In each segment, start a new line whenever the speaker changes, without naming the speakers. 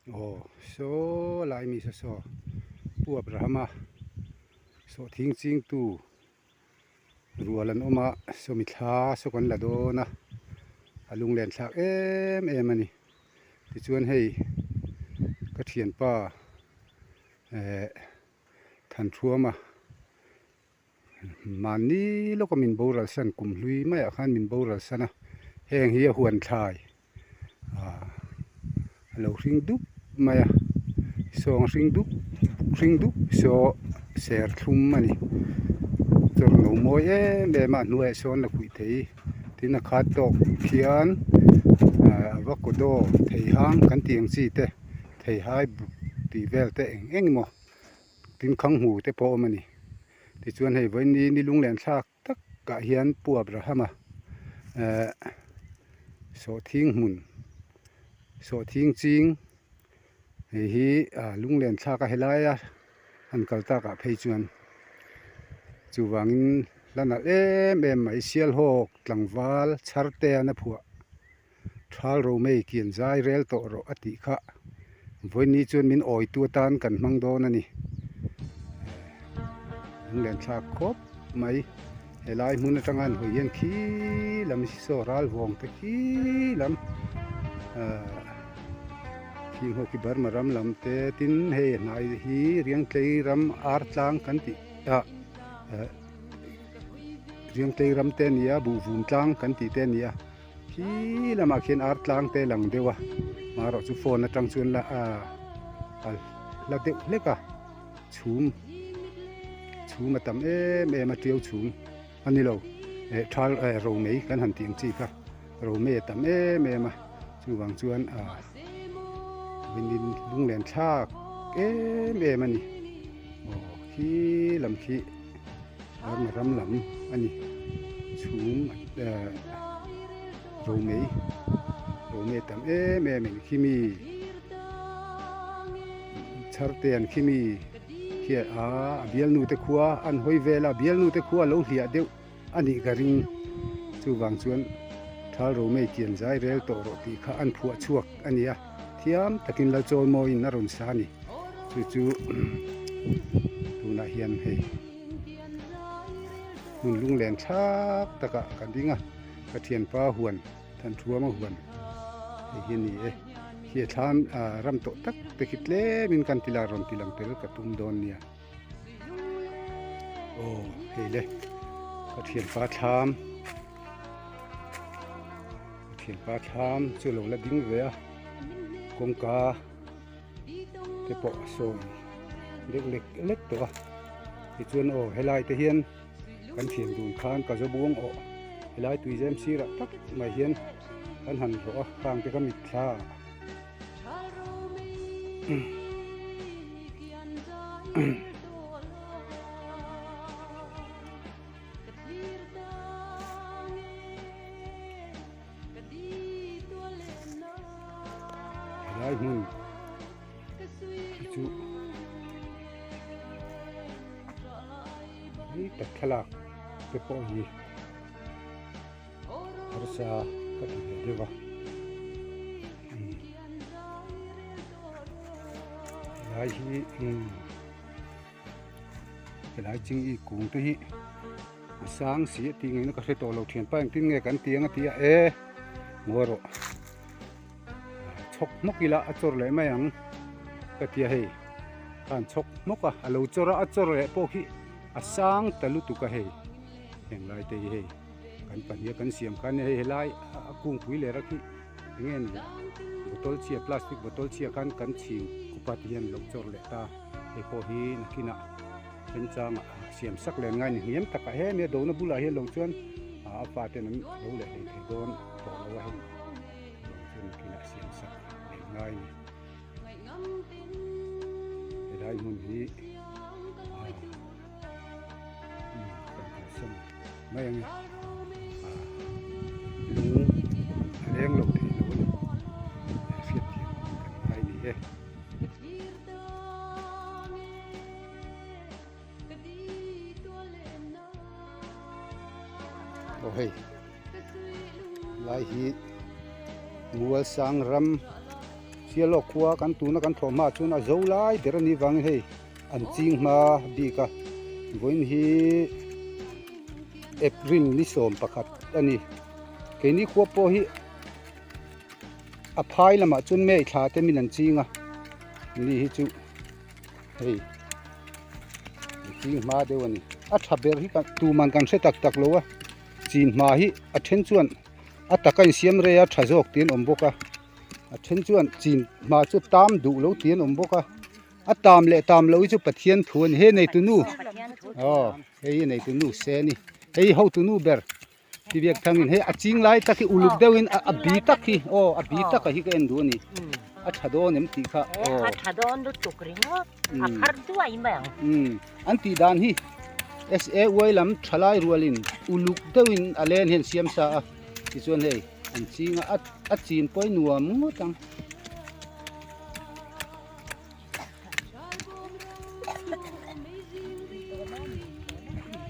Aw saw lai mi saw saw Pu Abrahama sawhthing chingtu rual an awm a sawmi thla saw kan la dawn a a lunglen thlak em em a ni tichuan hei ka thianpa eh Thanṭhuama Mahni lawka min boral san kum hlui maiah khan min boral san a, heng hi a huan thlai ah a lo hring dup mai a, sawng a hring dup buk hring dup saw ser thlum a ni, chawr no mawi em em a a hnuaiah sawn la khuih thei tin a khat tawk khian ah avocado theihang kan tih ang chi te theihai buk tih vel te eng eng emaw. Tin khang hmu te pawh a awm a ni. Tichuan hei vawiin ni ni lunglen thlak takah hian Pu Abrahama eh sawhthing hmun sawhthing ching hei hi ah lunglen thlak a helaia an kal takah phei chuan chuvangin hla nalh em em mai Sialhawk tlangval chhar te an a phuah. Thal Romei kian zai rel tawh rawh a tih kha vawiin chuan min awitu atan kan hmang dawn a ni. Lunglen thlak khawp mai helai hmun atanga an hawi hian khi lam saw ral vawng te khi lam ahh khi ho khi Burma ram lam te tin hei a hnai hi Riangtlei ram ar tlang kan tih ah eh Riangtlei ram te a ni a Buhvum tlang kan tih te a ni a. Khi lamah khian ar tlang te lang deuh a marawh chu phone atang chuan la ah a hla deuh hlek a chhum chhum a tam em em a tiau chhum a ni lo eh thal eh romei kan han tih ang chi kha romei a tam em em a chuvang chuan ah vinin lunglen thlak em em a ni aw khi lam khi. Burma ram lam a ni chhum eh romei romei tam em em in khimi chhar te an khimi khi a a bialnu te khua an hawi vel a bialnu te khua lo hliah deuh a nih ka ring chuvang chuan thal romei kian zai rel tawh rawh tih kha an phuah chhuak a ni a thiam takin Lalchawimawiin a rawn sa a ni chu chu tunah hian hei hmun lunglen thlak takah ka ding a ka thianpa huan Thanṭhuama huan hei hi a ni e khi a thlam ah ram tawh tak te khi tlemin kan ti la rawn ti lang tel ka tum dawn nia aw hei le ka thianpa thlam ka thianpa thlam chu a lo la ding ve a kawngka. te pawh a sawi deuh lek lek tawh a tichuan aw helai te hian kan thian dun khan ka zo buang awh helai tui zem sirah tak mai hian kan han rawh a khang te kha mitthla Helai hmun hi chu hei tak thlalak te pawh hi harsa ka ti ve deuh a helai hi umm helai ching i kung te hi. A sang si a tih ngaihna ka hre tawh lo thian pa engtin nge kan ti ang a ti a e ngawi rawh chhawk hmawk ila a chawr leh mai ang ka ti a hei khan chhawk hmawk a a lo chawr a a chawr leh pawh khi a sang ta lutuk a hei heng lai te hi hei kan pahnih a kan siam khan hei helai a kungpui leh rak hi eng nge ni bottle chhia plastic bottle chhia khan kan chhing khup a ti hian a lo chawr leh ta hei pawh hi nakinah. Remchangah siam sak len ngai ni hniam takah hemi a dona bulah hian lo chuan a fa ten an lo leh hlei thei dawn tawh lo a hei lo chuan nakinah siam sak len ngai ni helai hmun hi kan kalsan mai ang e lung a leng lo thei lo a ni hriatthiam kan ngai ni e. Aw hei lai hi Mualsang ram. Sialawk khua kan tuna kan thlawh hmaah chuan a zo lai ber a nih vangin hei an ching hma bik a, vawiin hi April ni 11 a ni. Keini khua pawh hi a phai lamah chuan May thla te min an ching a, ni hi chu hei an ching hma deuh a ni. A tha ber hi tuman kan hre tak tak lo a, chin hma hi a then chuan a taka insiam rei a tha zawk tih an awm bawk a. A then chuan chin hma chu tam duh lo tih an awm bawk a a tam leh tam loh hi chu Pathian thu a ni he neitu nu aw hei hi neitu nu se a ni hei hi hotu nu ber ti biak thangin hei a ching lai tak hi uluk deuhin a bi tak hi aw a bi taka hi ka en duh a ni a tha dawn em tih kha aw
a tha dawn lutuk ringawt a phar duai mai ang
an tih dan hi SAY lam thalai rualin uluk deuhin a len hian siam sa a tichuan hei An ching a, a chin pawh hi nuam ngawt ang.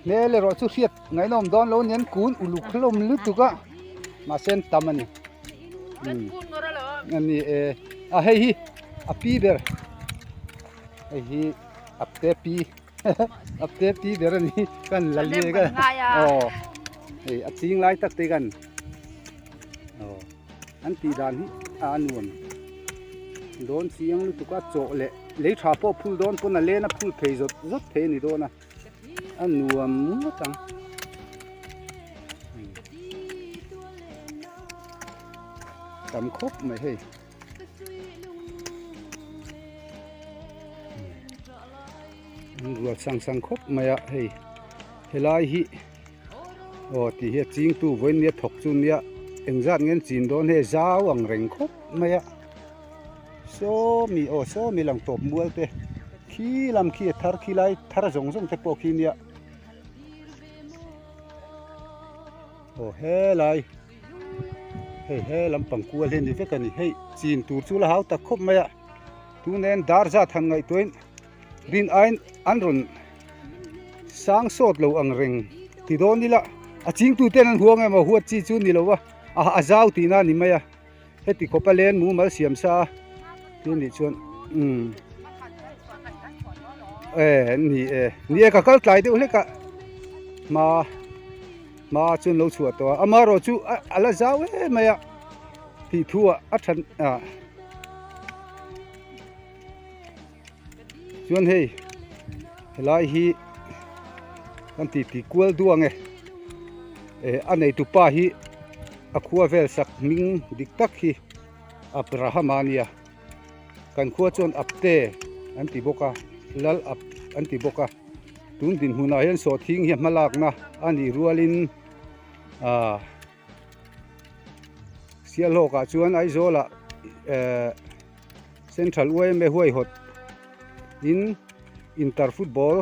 Hmel erawh chu hriat ngaihnawm dawn lo nen kun uluk hlawm lutuk a mahse an tam a ni. A ni e, a hei hi a pi ber hei hi a te pi a te pi ber a ni kan la liai ka aw hei a ching lai tak te kan aw an tih dan hi a nuam dawn chiang lutuk a chawh leh lei tha pawh phul dawn pawn a len a phul phei zawt zawt thei a ni dawn a a nuam ngawt ang tam khawp mai hei. Ruat sang sang khawp mai a hei helai hi aw tih hi a chingtu vawiin nia thawk chu nia engzat nge an chin dawn hei zau ang reng khawp mai a sawmi aw sawmi lang tawp mual te khi lam khi a thar khi lai thar zawng zawng te pawh khi nia aw helai. Hei he lampang kual hi a ni vek a ni hei chin tur chu la hau tak khawp mai a tunen dar zat han ngaihtuahin rin aiin an rawn sang sawt lo ang reng ti dawn ila a chingtu ten an huang emaw huat chi chu ni lo a a zau tihna a ni mai a heti khawpa len mumal siam sa a ti a nih chuan umm e ni e ni e ka kal tlai deuh hlek a hma. Hma chuan lo chhuah tawh a, amaherawh chu a la zau em mai a tih thu ah a that ah chuan hei helai hi kan ti ti kual duang e eh a neitu pa hi a khua vel sak hming dik tak hi Abraham-a a nia kan khua chuan Apte an ti bawk a Lal Ap an ti bawk a. Tun dinhmunah hian sawhthing hi a hmalakna a nih rualin ah Sialhawkah chuan Aizawlah eh Central YMA huaihawt in Inter Football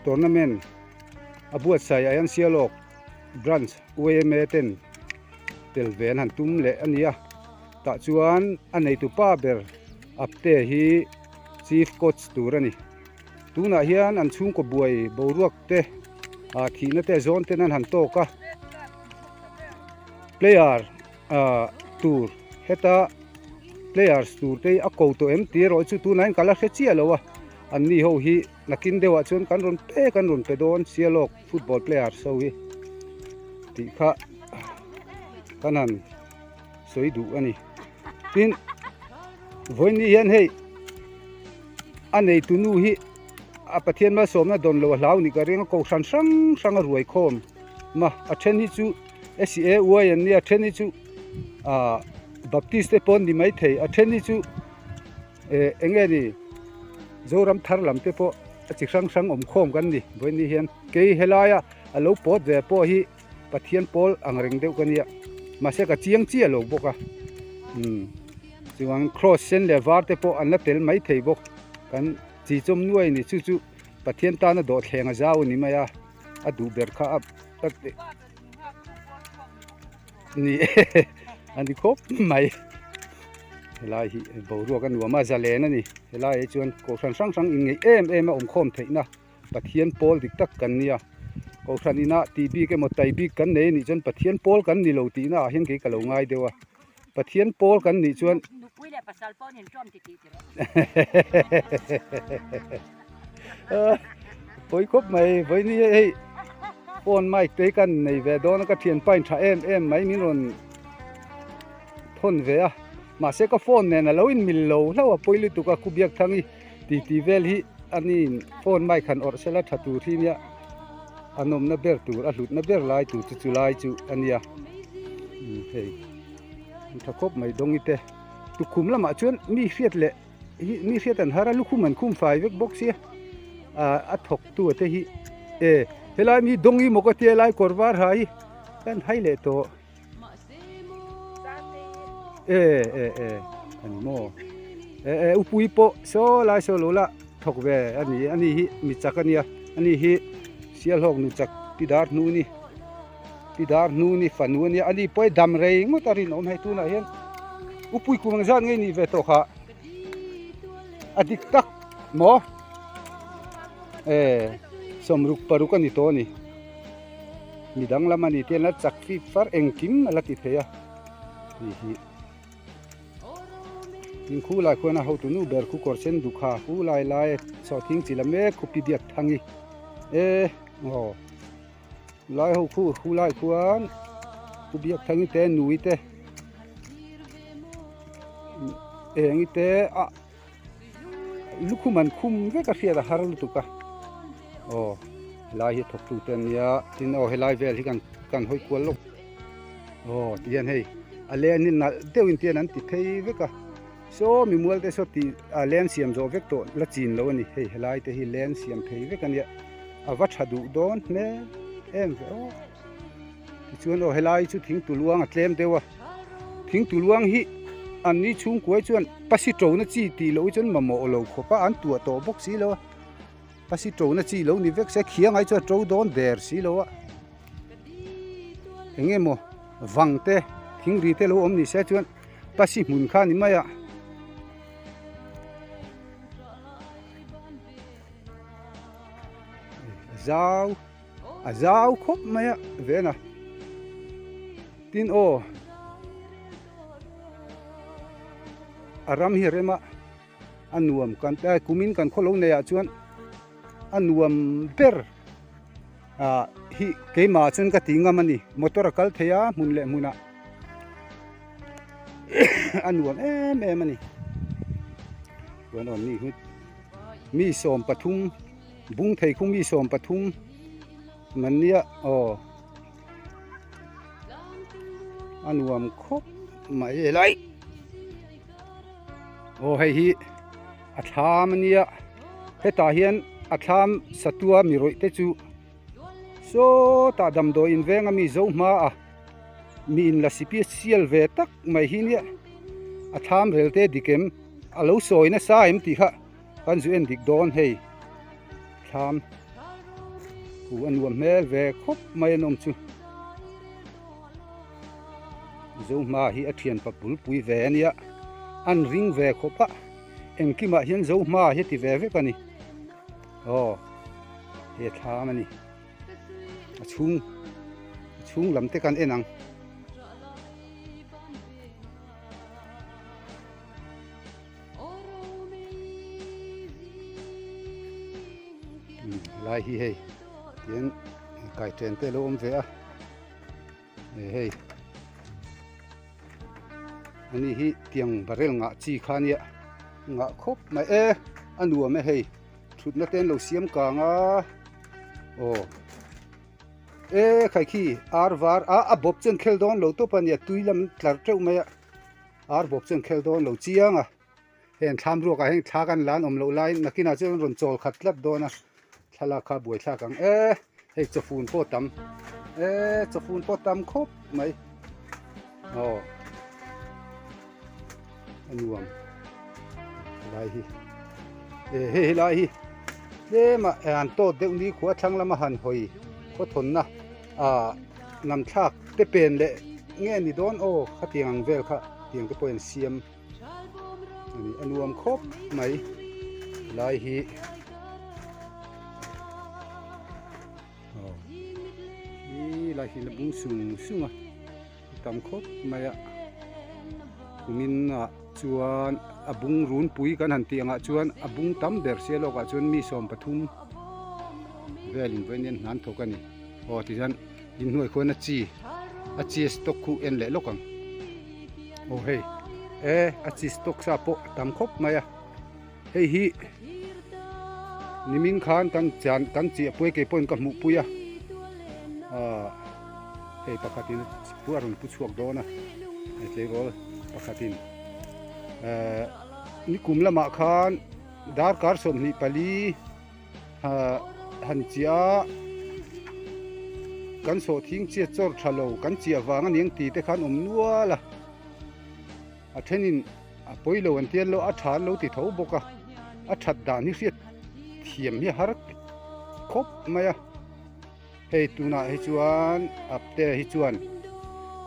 Tournament a buatsaih ah hian Sialhawk Branch YMA ten tel ve an han tum leh a ni a tah chuan a neitupa ber Apte hi Chief Coach tur a ni. Tunah hian an chhungkaw buai boruak te ah thihna te zawn ten an han tawk a player ah tur heta players tur te hi a ko tawh em tih erawh chu tunah hian ka la hre chiah lo a an ni ho hi nakin deuhah chuan kan rawn pe kan rawn pe dawn Sialawk football players ho hi tih kha kan han sawi duh a ni tin vawiin hian hei. A neitu nu hi a Pathian malsawmna dawn lo a hlau nih ka ring a kohhran hrang hrang a ruai khawm a a then hi chu SCA uai an nia a then hi chu ah Baptist te pawh an ni maithei a then hi chu eh eng nge ni Zoram thar lam te pawh a chi hrang hrang awm khawm kan ni vawiin ni hian kei helaia a lo pawt ve pawh hi Pathian pawl ang reng deuh ka nia mahse ka chiang chiah lo bawk a umm chuan cross sen leh var te pawh an la tel mai thei bawk kan chi chawm nuai a ni chu chu Pathian tana dawhthleng a zau a ni mai a a duh ber kha a ni a ni khawp mai helai hi boruak a nuam a zalen a ni helai ah chuan kohhran hrang hrang inngeih em em a awmkhawm theihna. Pathian pawl dik tak kan nia. Kohhran inah tih bik emaw tai bik kan nei anih chuan Pathian pawl kan ni lo tihna ah hian kei ka lo ngai deuh a. Pathian pawl kan nih chuan.
Nupui leh pasal pawh an inṭawm ti tih tirh.
Pawi khawp mai, vawiin hi hei phone mic te hi kan nei ve dawn a, ka thianpa in tha em em mai min rawn thawn ve a, mahse ka phone nen a lo inmil lo hlauh a pawi lutuk a, khubiak thang hi titi vel hi a niin phone mic han awrh sela tha tur hi nia a nawmna ber tur a hlutna ber lai tur chu chulai chu a nia hei an tha khawp mai dawngi te tukhum lamah chuan mi hriat leh hi mi hriat an har a lukhum an khum fai vek bawk sia ah a thawk tu te hi e helai mi dawngi maw ka tia helai kawr var ha hi kan hai leh tawh. E e e ani maw e e upui pawh saw lai saw lo la thawk ve ani ani hi mi chak ania ani hi sialhawk nu chak ti dar hnu ni ti dar hnu ni fanu ania ani pawh hi dam rei ngawt a rinawm hei tunah hian upui kum ang zat ngei ni ve tawh kha a dik tak maw e sawmruk paruk ani tawh ani. Mi danglam a ni te an la chak fip far engkim a la ti thei a tih hi tin khu lai khuan a hotu nu ber khu kawr sen dukha khu lai lai sawhthing chi la mek khupi biak thangi e aw lai ho khu khu lai khuan khu biak thangi te nui te eng te a Lukhum an khum vek a hriat a har lutuk a aw helai hi thawk tu te an nia tin aw helai vel hi kan kan hawi kual lawk aw ti hian hei a len hi nalh deuh in tian an ti phei vek a saw mi mual te saw tih a len siam zawh vek tawh la chin lo a ni hei helai te hi len siam phei vek a nia a va tha duh dawn hmel em ve aw tichuan aw helai chu thing tuluang a tlem deuh a thing tuluang hi an ni chhungkuai chuan pasi ṭona chi tih loh hi chuan mamawh lo khawp a an tuah tawh bawk si lo a pasi ṭona chi lo ni vek se khiang ai chuan ṭo dawn der si lo a eng emaw vang te thing ri te lo awm ni se chuan pasi hmun kha a ni mai a. Zau. A zau khawp mai a ven a tin aw a ram hi rem a a nuam kan eh kumin kan khaw lo nei ah chuan a nuam ber ah hi keimah chuan ka ti ngam a ni motor a kal thei a hmun leh hmunah a nuam em em a ni chuan aw mi hi mi 13. Bung thei khu mi 13 man nia aw a nuam khawp mai helai aw hei hi a thlam a nia hetah hian a thlam satua mi rawih te chu sawtah damdawi in veng a mi zo hma a mi in la sipisial ve tak mai hi nia a thlam rel te dikem a lo sawi nasa em tih kha. Kan zu en dik dawn hei thlam hu a nuam hmel ve khawp mai an awm chu Zohma hi a thian pa bulpui ve a nia an ring ve khawp a engkimah hian Zohma hi a ti ve vek a ni aw he thlam a ni a chhung a chhung lam te kan en ang. Helai hi hei tian kai chen te lo awm ve a e hei ani hi tiang barrel ngah chi kha ania ngah khawp mai e a nuam e hei thutna te an lo siam kang a aw e khaikhi ar var a a bawp chu an khel dawn lo tawp a nia tui lam tlar teuh mai a. Ar bawp chu an khel dawn lo chiang a, hei an thlam ruakah hian thla kan la an awm loh laiin nakinah chuan an rawn chawl khat tlat dawn a, thlalak kha a buai thlak ang e, hei chawfun pawh tam e chawfun pawh tam khawp mai aw a nuam helai hi e hei helai hi tlema an tawt deuh ni khua thlang lama han hawi khawthawnna ah namthlak te pen leh nge ni dawn aw khatiang ang vel kha tiang te pawh in siam ani a nuam khawp mai lai hi aw hi lai hi la bung sung sung a tam khawp mai a kumin ah. Chuan a bung runpui kan han tih angah chuan a bung tam ber Sialawk ah chuan mi 13 velin vawiin hian hnan thawk a ni. Aw tichuan inhnuai khuan a chi a chi stock khu en leh lawk ang. Aw hei e a chi stock sa pawh a tam khawp mai a hei hi nimin khan kan chan kan chiah pui kei pawhin ka hmuh pui a ah hei pakhatin a rawn pu chhuak dawn a hei tleirawl pakhatin eh nikum lamah khan darkar 24 ah han chiah a kan sawhthing chiat chawr tha lo kan chiah vang a ni ang tih te khan awm nual a a thenin a pawi lo an tial lo a tha an lo ti tho bawk a a that dan hi hriat thiam hi a har khawp mai a hei tunah hi chuan apte hi chuan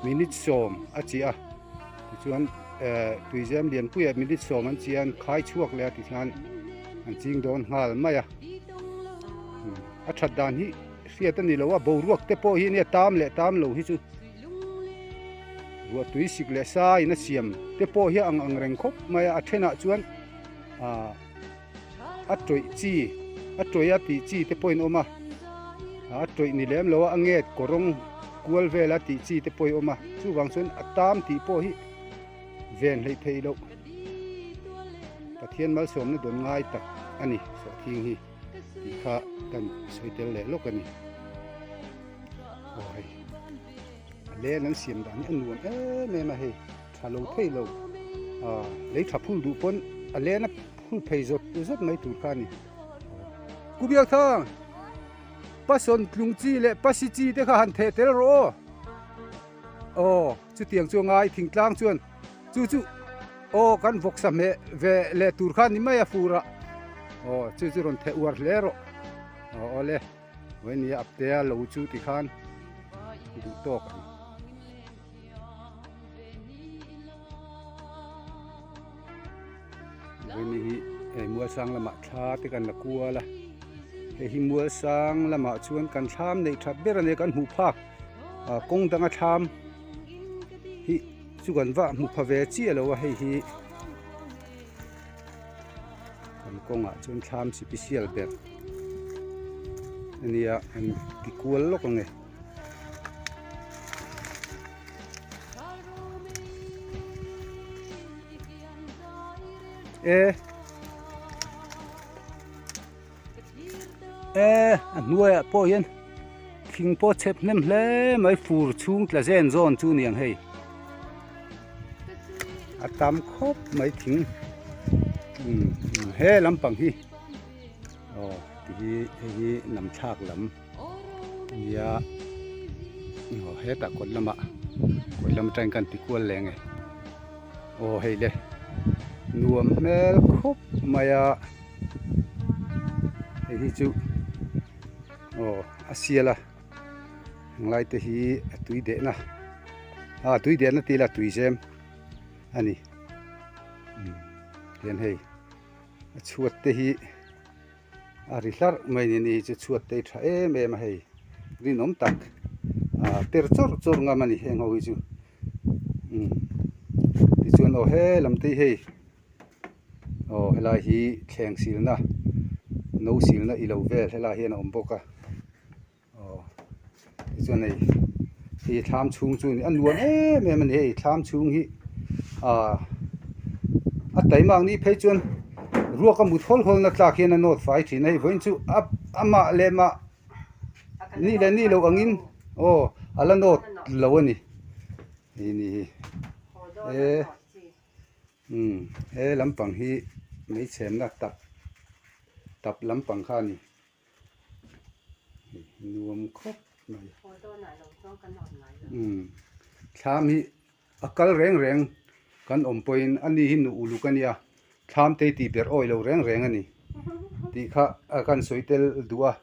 minute 10 a chiah a tichuan eh tuizem lianpuiah minute 10 an chiah a an khai chhuak leh a tikhan an ching dawn nghal mai a a that dan hi hriat a ni lo a boruak te pawh hi nia tam leh tam lo hi chu. Ruah tui sik leh sa in a siam te pawh hi a ang ang reng khawp mai a a thenah chuan ah a tawih chi a tawih a tih chi te pawhin awm a a tawih ni lem lo a a nget kawrawng kual vel a tih chi te pawhin awm a chuvang chuan a tam tih pawh hi ven hleih theih loh Pathian malsawmna dawn ngai tak a ni sawhthing hi tih kha kan sawi tel leh lawk a ni. Aw hei a len an siam dan hi a nuam em em a hei tha lo thei lo ah lei tha phul duh pawn a len a phul phei zawt zawt mai tur kha a ni Kubiak thang pasawn tlung chi leh pasi chi te kha han theh tel rawh aw aw chutiang chu a ngai thingtlang chuan chu chu aw kan vawksa hmeh ve leh tur kha a ni mai a fur ah aw chu chu rawn theh uar hle rawh aw awle. Vawini a aptea lo chu tikhan duh tawk ang. Vawini hi hei Mualsang lamah thla te kan la kual a. Hei hi Mualsang lamah chuan kan thlam neih that ber a nia kan hmuh phak ah kawng danga thlam hi chu kan va hmu pha ve chiah lo a hei hi kan kawngah chuan thlam sipisial ber a nia an ti kual lawk ang e. E e a hnuaiah pawh hian thing pawh chhep hnem hle mai fur chhung tla zen zawn chu niang hei. A tam khawp mai thing umm he lampang hi aw ti hi hei hi lam thlak lam a nia aw hetah kawt lamah kawt lam atangin kan ti kual leh ang e aw hei le nuam hmel khawp mai a hei hi chu aw a sial a. Henglai te hi a tui dehna a tui dehna tih ila tui zem a ni tihian hei a chhuat te hi a ri hlarh mai ni ni chu chhuat te hi tha em em a hei rinawm tak ah per chawrh chawrh ngam a ni heng ho hi chu umm tichuan aw he lam te hi hei aw helai hi thleng silna no silna ilo vel helai hian a awm bawk a. Aw tichuan hei hei thlam chhung chu a nuam em em a ni hei thlam chhung hi ah a taima ang ni phei chuan ruak a mut hawl hawl na tlak hian a nawt fai thin a hei vawiin chu a amah leh mah ni leh ni loh angin aw a la nawt lo a ni hei ni hi e umm he lampang hi meichhemna tap tap lampang kha a ni. Nuam khawp mai umm thlam hi a kal reng reng kan awm pawhin a ni hi nu uluk a nia thlam te hi tih ber awi lo reng reng a ni tih kha a kan sawi tel duh a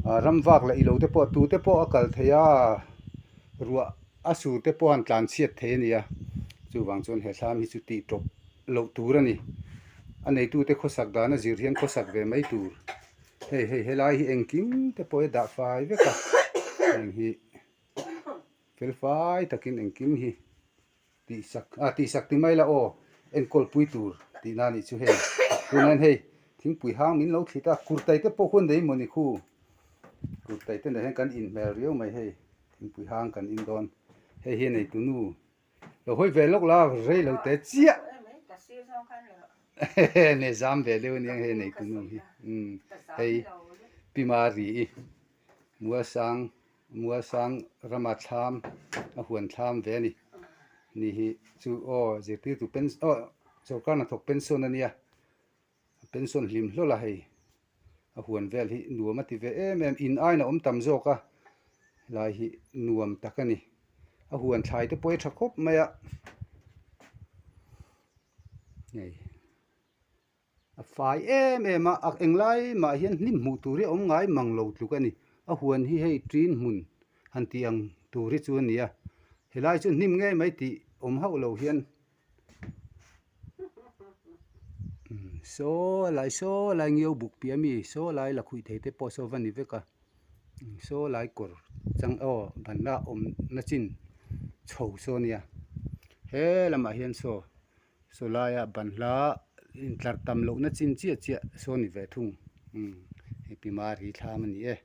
ah ram vak leh ilo te pawh tute pawh a kal thei a ruah a sur te pawh an tlan chhiat thei a nia chuvang chuan he thlam hi chu tih tawp loh tur a ni a neitute khawsak dan a zir hian khawsak ve mai tur. Hei hei helai hi engkim te pawh hi dah fai vek a heng hi fel fai takin engkim hi tihsak ah tihsak ti mai la aw enkawl pui tur tihna a nih chu hei tunah hian hei thingpui hang min lo thlit a kurtai te pawh khuan nei mawni khu kurtai te nen hian kan inhmel riau mai hei thingpui hang kan in dawn hei hi a neitu nu lo hawi ve lawk la rei lo te chiah ne zam ve deuh aniang hei neitu nu hi umm hei Pi Mari i Mualsang Mualsang rama thlam a huan thlam ve a ni. Ni hi chu aw zirtirtu pen aw sorkar hnathawk pension a nia pension hlim hlawlh a hei a huan vel hi nuam a ti ve em em in aina awm tam zawk a helai hi nuam tak a ni a huan thlai te pawh hi tha khawp mai a hei. A fai em em a, a englai mah hian hnim hmuh tur hi a awm ngai mang lo tluk a ni. A huan hi hei ṭin hmun han tih ang tur hi chu a ni a, helai chu hnim ngei mai tih awm hauh lo hian saw lai saw lai ngiau buk piah ami saw lai la khuih thei te pawh saw va ni vek a, saw lai kawr chang aw banna awmna chin chho saw a nia he lamah hian saw. Saw laia banhla intlar tam lohna chin chiah chiah saw ni ve thung umm hei pi Mari thlam a ni e.